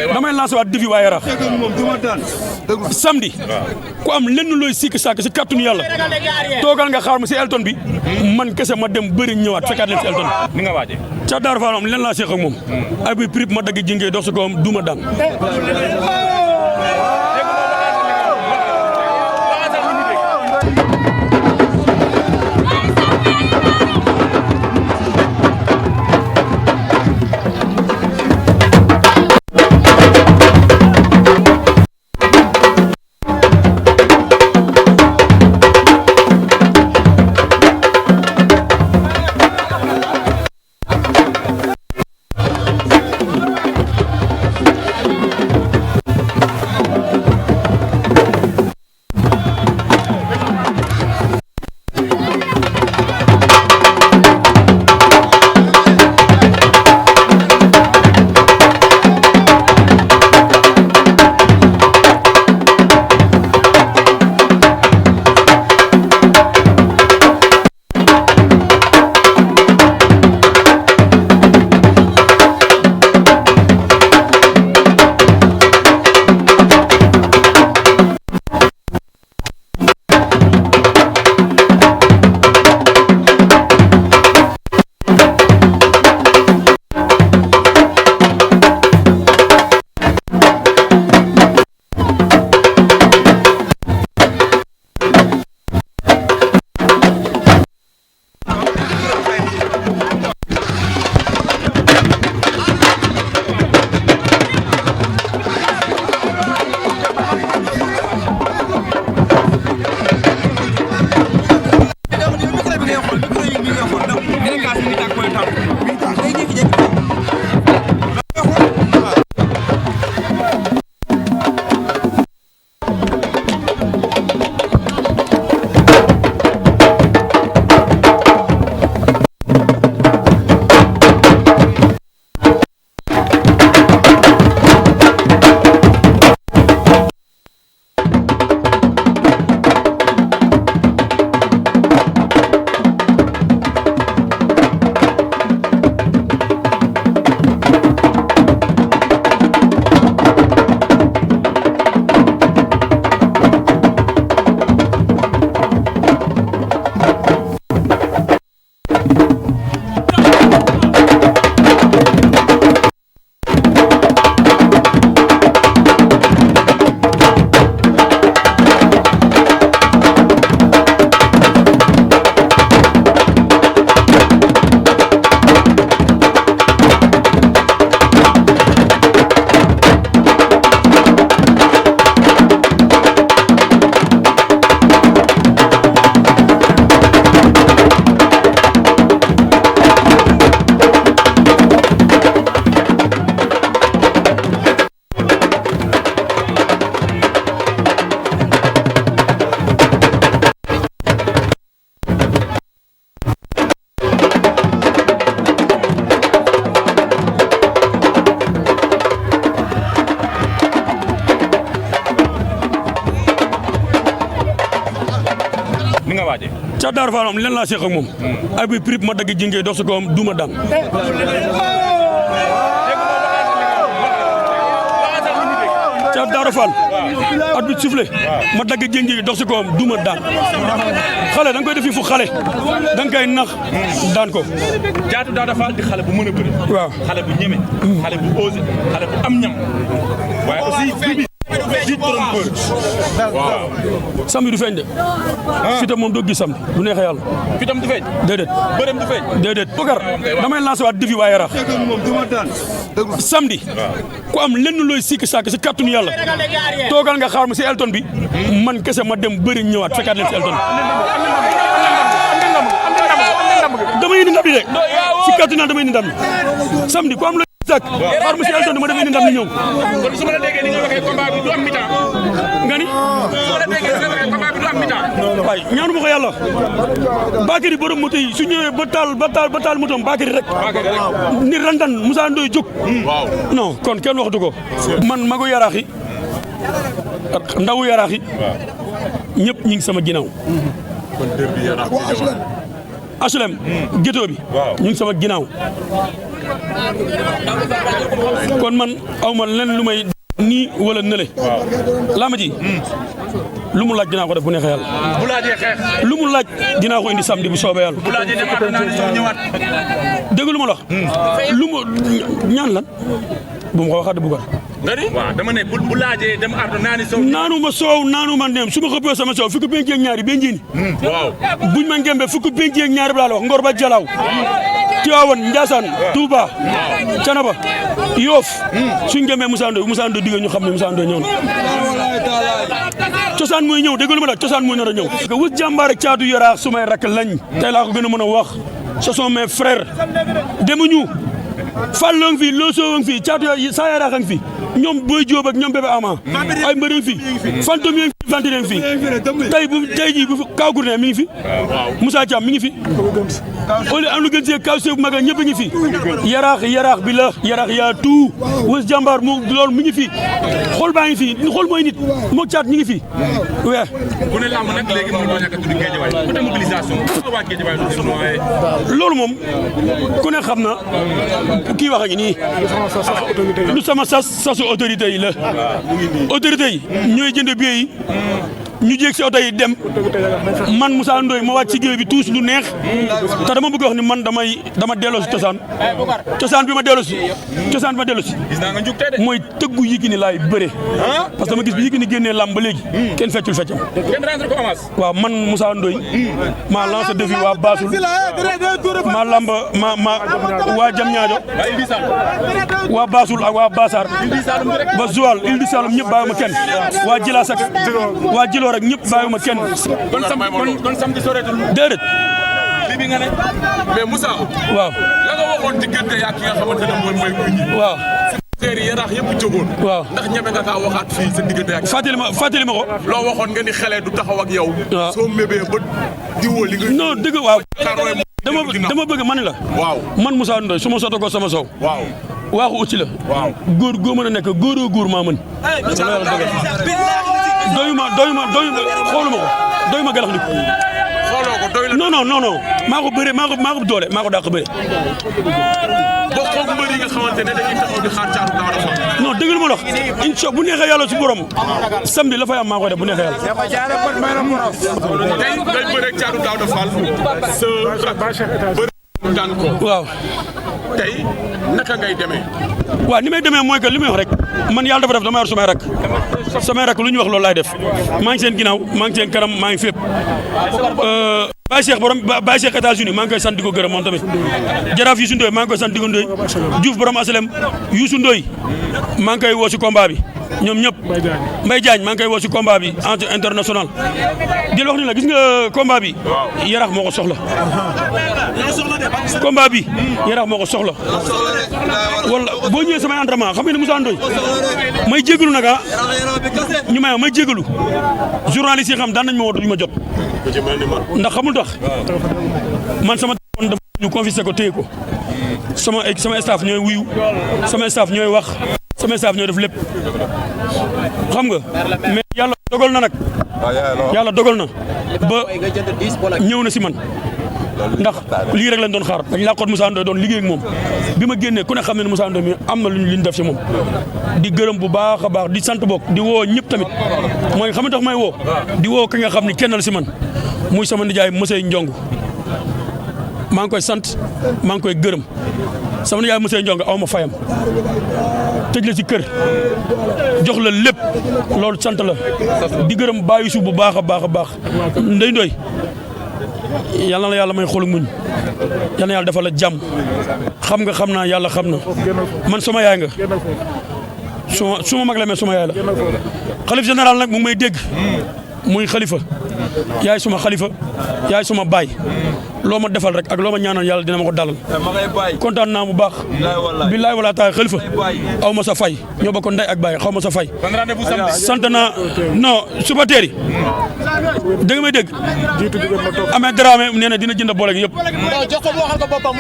damay lancer waat défi waa Yaraax samedi ku am lenn looy sikk sàkk si kàttanu yàlla toogal nga xaar ma si Elton bi man kese ma dem bëri ñëwaat fekkaat leen si Elton bi. ni nga waajee. ca Daaru Faal am len laa seex ak moom ay bi prip ma dagg jingee dox si kawam duma daan. ca Daaru Faal am len laa seex ak moom ay bi prip ma dagg jingee dox si kawam duma daan. ca Daaru Faal at bi soufflé ma dagg jingee dox si kawam duma daan xale da nga koy def fu xale da nga koy nax daan ko. Caatu Daouda Fall di xale bu mën a bëri. waaw xale bu ñeme. xale bu osé xale bu am ñam waaye aussi di trompeur. waaw. samedi du feeñ de. fitam moom doo gis samedi du neexee yàlla. fitam du feeñ. déedéet. bërëm du feeñ. déedéet. Bokar damay lancer waat défi waa Yaraax samedi ku am lenn looy sikk sàkk si kàttanu yàlla toogal nga xaar ma si Elton bi man kese ma dem bëri ñëwaat fekkaat leen si Elton bi. damay indi ndam li de si kàttanu yàlla damay indi ndam li samedi ku am looy sàkk xaar ma si Elton bi ma dem indi ndam li ñëw. kon su ma la déggee ni nga waxee combat bi du am mi-temps. nga ni. su ma la déggee ni nga waxee combat bi du am mi-temps. waay ñaanu ma ko yàlla Bakary borom moto yi su ñëwee ba taal motom Bakary rek ni randan Moussa Ndoye jóg non kon kenn waxatu ko man magu Yaraax yi ak ndawu Yaraax yi ñëpp ñi ngi sama ginnaaw HLM gétto bi ñu ngi sama ginnaaw kon man aw ma lenn lu may nii wala nële. laa ma ji. lu mu laaj dinaa ko def bu neexee yàlla. bu laajee xeex. lu mu laaj dinaa ko indi samedi bu soobee yàlla. bu laajee ñëwaat. dégg lu ma la wax. lu mu ñaan lan bu ma ko waxaat bu baax. nga ni waaw dama ne bu laajee dem ardo naani soow. naanuma soow naanuma ndem su ma xëppee sama soow fukki penc ak ñaari benjini. waaw buñ ma ngembee fukki penc ak ñaari bi laa la wax Ngor ba Jalaaw. Tiwaawan Njaasaan Touba Canaba Yoof suñ ngembee Moussa Ndoye digg ñu xam ne Moussa Ndoye ñëw na. cosaan mooy ñëw dégg lu ma la cosaan mooy nar a ñëw. parce que wës jàmbaar ak caatu yaraax sumay rakk lañ. tey laa ko gën a mën a wax ce sont mes frères demuñu Fallou ngi fi Loso ngi fi caatu saa yaraax ngi fi ñoom Boy Diop ak ñoom bébé Ama ay mbër ngi fi Fantôme yi ngi fi Ventine ngi fi tey jii bu Kaw Gourdin mi ngi fi Moussa Thiam mi ngi fi oli am lu gën see Kaw Seydou Maga ñëpp ngi fi yaraax bi la yaraax yaa tout wës jàmbaar moo loolu mi ngi fi xool baa ngi fi xool mooy nit moo caat ñi ngi fi we bu ne lamb nag léegi mënu ñàkk a tudd Guédiawaye côté mobilisation waa Guédiawaye loolu moom ku ne xam na kii wax ak nii lu sama sasu autorité yi la autorité yi ñooy jënd billet yi ñu jéeg si oto yi dem man Moussa Ndoye ma wàcc ci géew bi tuus lu neex te dama bëgg wax ni man dama delloo si cosaan bi ma delloo si gis naa nga njukte de mooy tëggu Yékini laay bëre parce que dama gis bi Yékini génnee làmb ba léegi kenn feccul feccam waaw man Moussa Ndoye maa lancé défi waa Bassoul maa lamba ma waa Diamniadio waa Bassoul ak waa Bassar ba Joal Île du Saloum ñëpp bàyyi ma kenn waa Djilass ak waa Djilor rek ñëpp bàyyi ma kenn. kon samedi soreetul. déedéet. li bi nga ne. mais Moussa. waaw. la nga waxoon diggante yaa ki nga xamante ne mooy Mbaye Gouye Gui. waaw. supporters yi yaraax yëpp jógoon. waaw ndax ñeme nga kaa waxaat fii sa diggante ak. fàttali ma ko. loo waxoon nga ni xale du taxaw ak yow. waaw soo mébee ba diwoo li nga. non dëgg waaw. dama bëgg man la. waaw man Moussa Ndoye su ma soto ko sama sow. waaw. waaxu uti la. waaw góor goo mën a nekk góor maa mën. doyuma xooluma ko doyuma galax ni ko. xooloo ko doy la. non maa ko bëre maa ko doole maa ko dàq bëre. bokkoo mbër yi nga xamante ne dañuy taxaw di xaar Thiatou Daouda Fall. non dëgg la ma wax incha bu neexee yàlla si borom samedi la fay am maa koy def bu neexee yàlla. tey ngay bëre Thiatou Daouda Fall sa bëre daan ko. waaw. tey naka ngay demee. waaw ni may demee mooy que li may wax rek man yàlla dafa def dama yor samay rak lu ñu wax loolu laay def maa ngi seen ginnaaw maa ngi seen kanam maa ngi fépp. Baye Cheikh États-Unis maa ngi koy sant di ko gërëm moom tamit jaraaf Youssou Ndoye maa ngi koy sant di ko Ndoye Diouf borom asalem Youssou Ndoye maa ngi koy woo si combat bi ñoom ñëpp Mbaye Diagne maa ngi koy woo si combat bi international di la wax ni la gis nga combat bi Yarax moo ko soxla combat bi Yarax moo ko soxla wala boo ñëwee samay entraînement xam nga ne Moussa Ndoye may jégalu nag ñu may jégalu journaliste yi xam daan nañ ma woo duñu ma jot ndax xamul tax man sama téléphone dafa ñu confisqué ko téye ko sama staff ñooy wuyu sama staff ñooy wax sama staff ñooy def lépp xam nga mais yàlla dogal na nag yàlla dogal na ba ñëw na si man ndax lii rek lañ doon xaar dañ làqoon Moussa Ndoye doon liggéey ak moom bi ma génnee ku ne xam ne ne Moussa Ndoye mi am na lu ñu def si moom di gërëm bu baax a baax di sant bokk di woo ñëpp tamit mooy xam nga tax may woo di woo ki nga xam ni kenn la si man muy sama nijaay Moussey Ndiong maa ngi koy sant maa ngi koy gërëm sama nijaay Moussey Ndiong aw ma fayam tëj la ci kër jox la lépp loolu sant la di gërëm bàyyi su bu baax a baax a baax Ndeye Ndoye yal na la yàlla may xolu muñ yal na yàlla defal la jàmm xam nga xam naa yàlla xam na man sama yaay nga suma mag la mais suma yaay la xalif général nag mu ngi may dégg muy xalifa yaay suma xalifa yaay suma baay loo ma defal rek ak loo ma ñaanal yàlla dina ma ko dalal kontaan naa bu baax billaay wala taay xalifa aw ma sa fay ñoo bokk ndey ak baay xaw ma sa fay sant naa non suba teeri dégg may dégg Ameth Dramé nee na dina jënd boole gi yëpp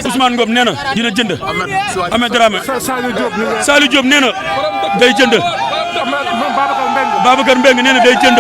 Ousmane Ngom nee na dina jënd Ameth Dramé Saliou Diop nee na day jënd Babacar Mbengue nee na day jënd